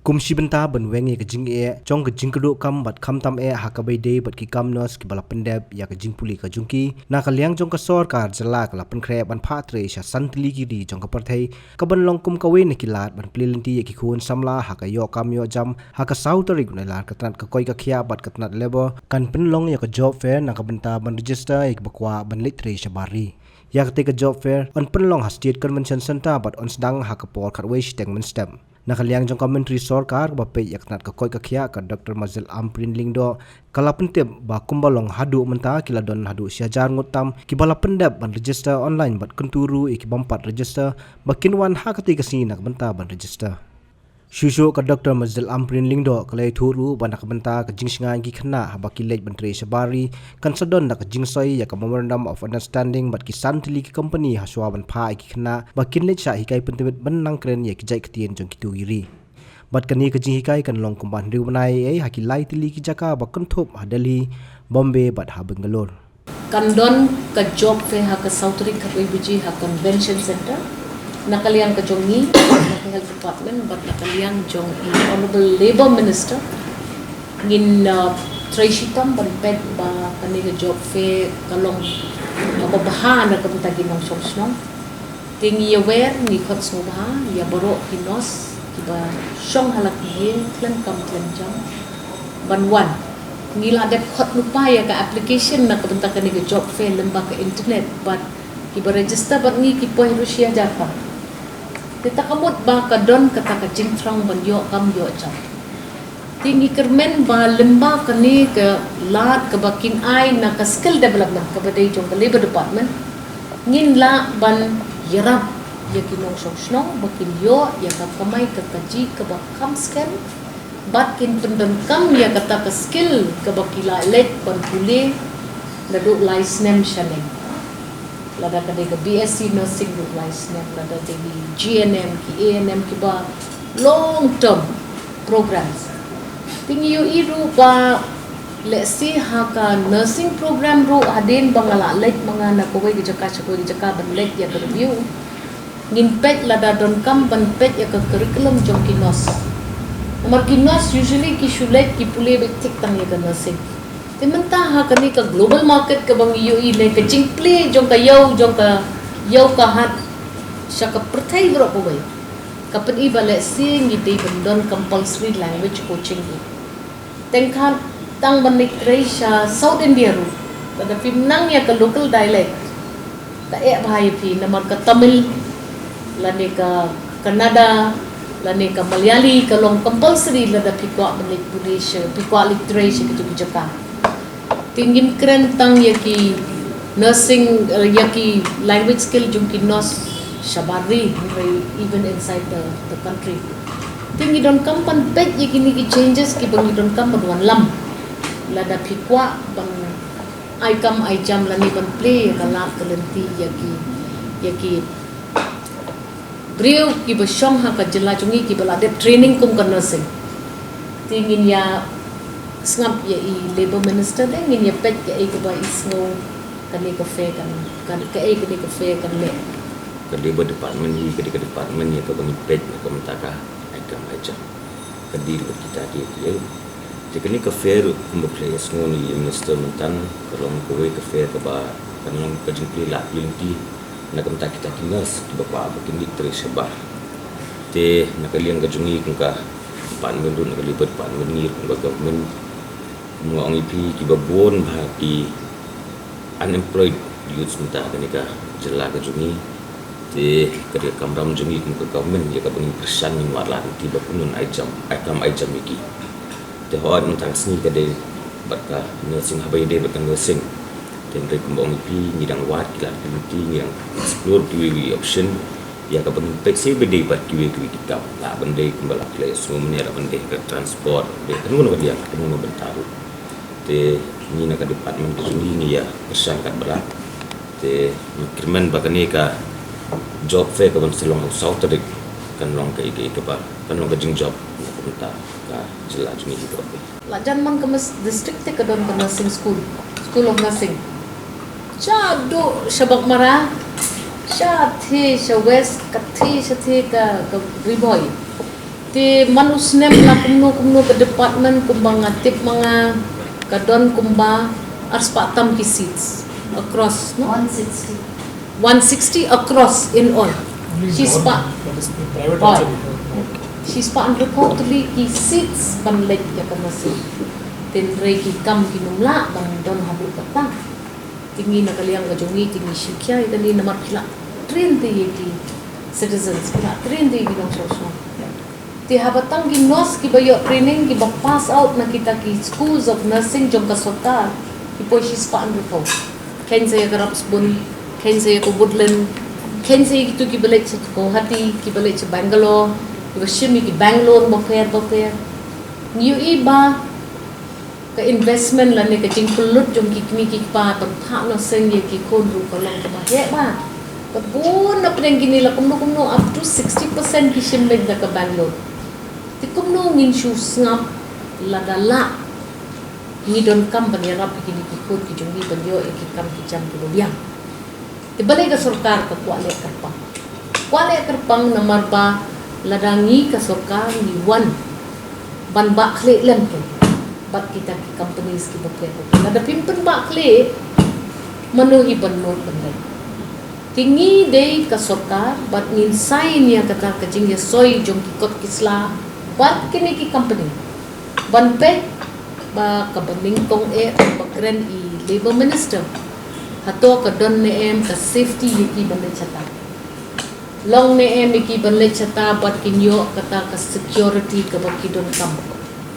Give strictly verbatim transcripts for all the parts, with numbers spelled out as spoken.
Kum shi bynta ban weng ïa ka jingeh jong ka jingkyrduh kam bad khamtam eh ha kaba ïadei bad ki kam nurse kiba la pyndep ïa ka jingpule ka jong ki, na ka liang jong ka sorkar jylla ka la pynkhreh ban phah trei sha san tylli ki ri jong ka pyrthei, kaban long kum kawei na ki lad ban plie lynti ïa ki khun samla ha ka ïoh kam ïoh jam. Ha ka saw tarik u Nailar ka tnat ka koit ka khiah bad ka tnat Labour kan pynlong ïa ka job fair na ka bynta ban register ïa kiba kwah ban leit trei shabar ri. Ïa katei ka job fair yn pynlong ha State Convention Centre bad yn sdang ha ka por khatwei shiteng mynstep. Na ka liang jong ka Myntri Sorkar kaba peit ïa ka tnat ka koit ka khiah, ka Doctor Marzil Ampareen Lyngdoh, ka la pyntip ba kumba long haduh mynta ki la don haduh shi hajar ngut tam kiba la pyndep ban register online bad kyntu ruh ïa ki bym pat register ba kin wan ha katei ka sngi na ka bynta ban register. Shuh shuh ka Doctor Marzil Ampareen Lyngdoh ka la ïathuh ruh ba na ka bynta ka jingshngaiñ ki khynnah haba ki leit ban trei shabar ri, kan sa don da ka jingsoi ïa ka Memorandum of Understanding bad ki san tylli ki company ha shuwa ban phah ïa ki khynnah ba kin leit shah hikai pyntbit ban nang kren ïa ki jait ktien jong kito ki ri. Bad kane ka jinghikai kan long kumba hynriew bnai ei ei ha ki lai tylli ki jaka ba kynthup ha Delhi, Bombay bad ha Bangalore. Kan don ka job fair ha ka saw tarik khatwei baje ha Convention Centre. Na ka liang ka jong ngi, na ka Health Department bad na ka liang jong i Honourable Labour Minister, ngin, uh, trei shitom ban peit ba kane ka job fair ka long kaba bha na ka bynta ki nongshong shnong. Te ngi ïawer, ngi khot sngewbha ïa baroh ki nurse kiba shong ha la ki ïing khlem kam khlem jam ban wan. Ngi la dep khot lypa ïa ka application na ka bynta kane ka job fair lyngba ka internet bad kiba register bad ngi ki poi ruh shi hajar tam. Te ta ka mut ba ka don kata ka jingthrang ban ïoh kam ïoh jam. Te ngi kyrmen ba lyngba kane ka lad kaba kin ai na ka skill development kaba dei jong ka Labour Department, ngin lah ban ïarap ïa ki nongshong shnong ba kin ïoh ïa ka kamai ka kajih kaba kham skhem bad kin pyndonkam ïa kata ka skill kaba ki la leit ban pule naduh lai snem shaneng. Lada ka dei ka B S C nursing ruh lai snem, lada dei ki G N M, ki A N M kiba long term programs. Te ngi ïohi ruh ba lehse ha ka nursing program ruh hadien ba nga la leit ma nga na kawei ka jaka sha kawei ka jaka ban leit ïa ka review, ngin peit lada donkam ban peit ïa ka curriculum jong ki nurse. Namar ki nurse usually ki shu leit ki pule beit tik tang ïa ka nursing. Te mynta ha kane ka global market kaba ngi ïohi ne ka jingplie jong ka ïew jong ka ïew ka hat sha ka pyrthei baroh kawei, ka pyni ba lehse ngi dei ban don compulsory language coaching ruh. Teng khat tang ban leit trei sha South India ruh, lada phim nang ïa ka local dialect, ka eh bha ïa phi, namar ka Tamil lane ka Kannada lane ka Malayali ka long compulsory lada phi kwah ban leit pule sha, phi kwah leit trei sha kitu ki jaka. Te ngim kren tang ïa ki nursing, eh, ïa ki language skill jong ki nurse shabar ri, hynrei even inside the, the country. Te ngi donkam ban peit ïa kine ki changes kiba ngi donkam ban wanlam lada phi kwah ban ai kam ai jam lane ban plie ïa ka lad ka lynti ïa ki, ïa ki briew kiba shong ha ka jylla jong ngi kiba la dep training kum ka nursing. Te ngin ïa sngap ïa i Labour Minister, te ngin ïa peit kaei kaba i sngew kane ka fair kan, kan, kaei kane ka fair kan leh. Ka Labour Department hi ka dei ka department ïa kaba ngi peit na ka bynta ka ai kam ai jam. Ka dei bad kita ki, ki, te kane ka fair kumba phi la ïa sngew na i Minister mynta, ka long kawei ka fair kaba kan long ka jingplie lad plie lynti na ka bynta kita ki nurse kiba kwah ba kin leit trei shabar. Te na ka liang ka jong ngi kum ka department ruh, na ka Labour Department, ngi ruh kum ka government, kum nga ong ïa phi, kiba bun bha ki unemployed youths mynta ha kane ka jylla ka jong ngi. Te ka dei ka kamram jong ngi kum ka government ïa kaba ngin kyrshan, ngin wad lad lynti ba kumno ngin ai jam, ai kam ai jam ïa ki. Te hooid mynta ka sngi ka dei bad ka nursing, haba ïadei bad ka nursing. Te hynrei kumba ong ïa phi, ngi dang wad ki lad ki lynti, ngi dang explore kiwei kiwei option ïa kaba ngin peit sa ba dei bad kiwei kiwei ki kam. Lah ban dei kumba la phi la ïa sngew mynne, lah ban dei ka transport, dei kano kano ka liang, kano kano ka bynta ruh. Te ngi na ka department ka jong ngi ngi ïa kyrshan katba lah. Te ngi kyrmen ba kane ka job fair kaban sa long ha u saw tarik kan long kaei kaei kaba, kan long ka jingjop na ka bynta ka jylla jong ngi hi baroh. La jan man ka Mas district te ka don ka nursing school, School of Nursing. Shaduh sha Baghmara, shatei sha West, katei shatei ka, ka Ri Bhoi. Te man u snem la kumno kumno ka department kumba nga tip ma nga ka don kumba arspah tam ki seats across, no? one sixty. One sixty across in all. Shispah. That is the private Hoi. Also. Shispah hynriewphew tylli ki seats ban leit ïa ka nursing. Tynrai ki kam kim lah ban don haduh katta. Te ngi na ka liang ka jong ngi te ngi shim khia ïa kane namar phi la train te ïa ki citizens, phi la train te ïa ki nongshong shnong. Te haba tang ki nurse kiba ïoh training kiba pass out na kita ki schools of nursing jong ka sorkar ki poi shispah hynriewphew. Khein sa ïa ka Raps Bun, khein sa ïa ka Woodland, khein sa ïa kitu kiba leit sha Guwahati, kiba leit sha Bangalore, kiba shim ïa ki bank loan bapher bapher. Ngi ïohi ba ka investment lane ka jingpynlut jong ki kmie ki kpa ban phah nursing ïa ki khun ruh ka long kaba heh bha. Bad bun na pdeng kine la kumno kumno up to sixty percent ki shim beit da ka bank loan. Te kumno ngin shu sngap lada lah ngi donkam ban ïarap ïa kine ki khun ki jong ngi ban ïoh ïa ki kam ki jam kiba biang. Te balei ka sorkar ka kwah leh kyrpang? Kwah leh kyrpang namar ba lada ngi ka sorkar ngi wan ban bah khlieh lem te bad kita ki companies kiba pher bapher. Lada phim pynbah khlieh, mano hi ban nud ban leit? Te ngi dei ka sorkar bad ngin sign ïa kata ka jingïasoi jong ki kot ki sla bad kine ki company ban peit ba kaba nyngkong eh ba kren i Labour Minister, hato ka don ne em ka safety ïa ki ban leit shata? Long ne em ïa ki ban leit shata bad kin ïoh kata ka security kaba ki donkam?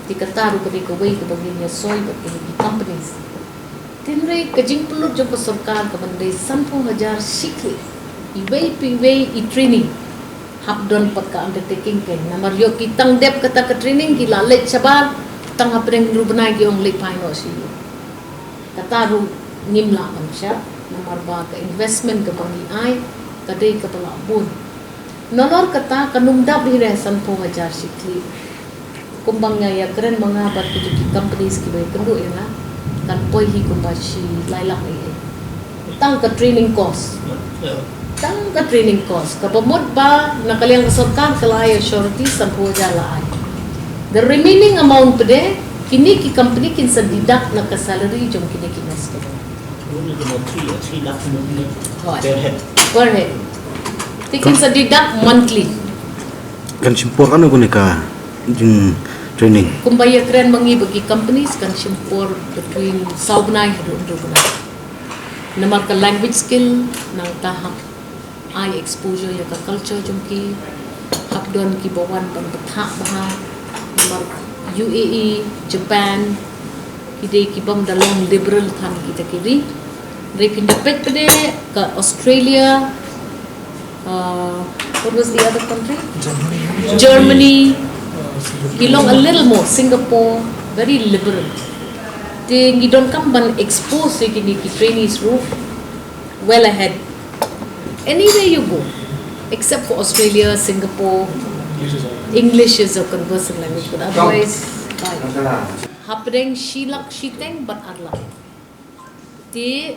Te kata ruh ka dei kawei kaba ngin ïasoi bad kine ki companies. Tynrai ka jingpynlut jong ka sorkar ka ban dei sanphew hajar shi khlieh iwei pa iwei i training. Hap don pat ka undertaking keiñ namar ïoh ki tang dep kata ka training ki la leit shabar, tang hapdeng hynriew bnai ki ong leit phai noh sha ïing. Kata ruh ngim lah ban shah namar ba ka investment kaba ngi ai ka dei kaba lah bun. Nalor kata kan ym dap hi re sanphew hajar shi khlieh. Kumba nga ïakren ma nga bad kito ki companies kiba ïakynduh ïa nga, kan poi hi kumba shi lai lak ei ei. Tang ka training cost. Tang ka training cost. Kaba mut ba na ka liang ka sorkar ka la ai surety sanphew hajar la ai. The remaining amount pat de kine ki company kin sa deduct na ka salary jong kine ki nurse. Only about three or three lakh monthly Hoi. per head. Per head. Te kin sa deduct monthly. Kan shim por katno kane ka jing training? Kumba ïakren ma ngi ba ki companies kan shim por between saw bnai haduh hynriew bnai. Namar ka language skill, nangta hap ai exposure ïa ka culture jong ki, hap don kiba wan ban bthah bha. Namar U A E, Japan, ki dei kibym da long liberal than kita ki ri. Hynrei phin da peit pat de ka Australia, uh, what was the other country? Germany. Ki long a little more, Singapore, very liberal. Te ngi donkam ban expose ïa kine ki trainees ruh well ahead. Anywhere you go, except for Australia, Singapore, English is a conversant language, but otherwise, bye. Hapdeng shi lak shiteng bad ar lak. Te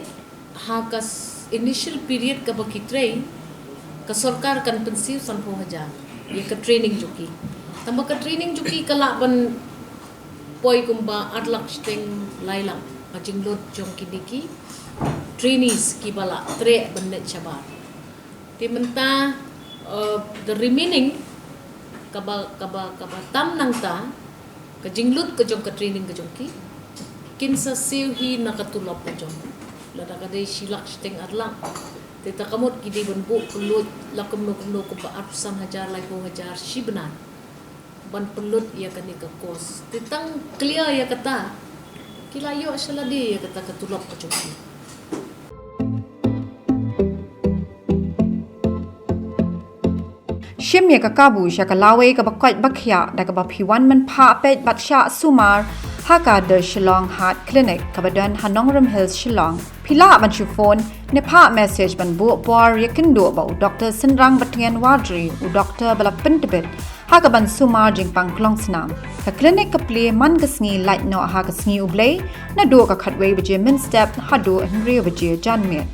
ha ka s- initial period kaba ki trei, ka sorkar kan pynsiew sanphew hajar ïa ka training jong ki. Tangba ka training jong ki ka lah ban poi kumba ar lak shiteng lai lak ka jinglut jong kine ki trainees kiba la treh ban leit shabar. Te mynta, uh, the remaining kaba kaba kaba tam nangta ka jinglut ka jong ka training ka jong ki kin sa siew hi na ka tulop ka jong. Lada ka dei shi lak shiteng ar lak, te ta ka mut ki dei ban buh pynlut la kumno kumno kumba arphew san hajar, laiphew hajar shi bnai ban pynlut ïa kane ka course. Te tang clear ïa kata ki la ïoh sha lade ïa kata ka tulop ka jong ki. Shim ïa ka kabu sha ka lawei kaba koit ba khiah da kaba phi wan mynphah peit bad shah sumar ha ka The Shillong Heart Clinic kaba don ha Nongrim Hills, Shillong. Phi lah ban shu phone ne phah message ban buh por ïakynduh bad u Doctor Synrang Batngen Wadri, u doctor ba la pyntbit ha kaban sumar jingpang klong snam. Ka clinic ka plie man ka sngi lait noh ha ka sngi U Blei, naduh ka khatwei baje mynstep haduh hynriew baje janmiet.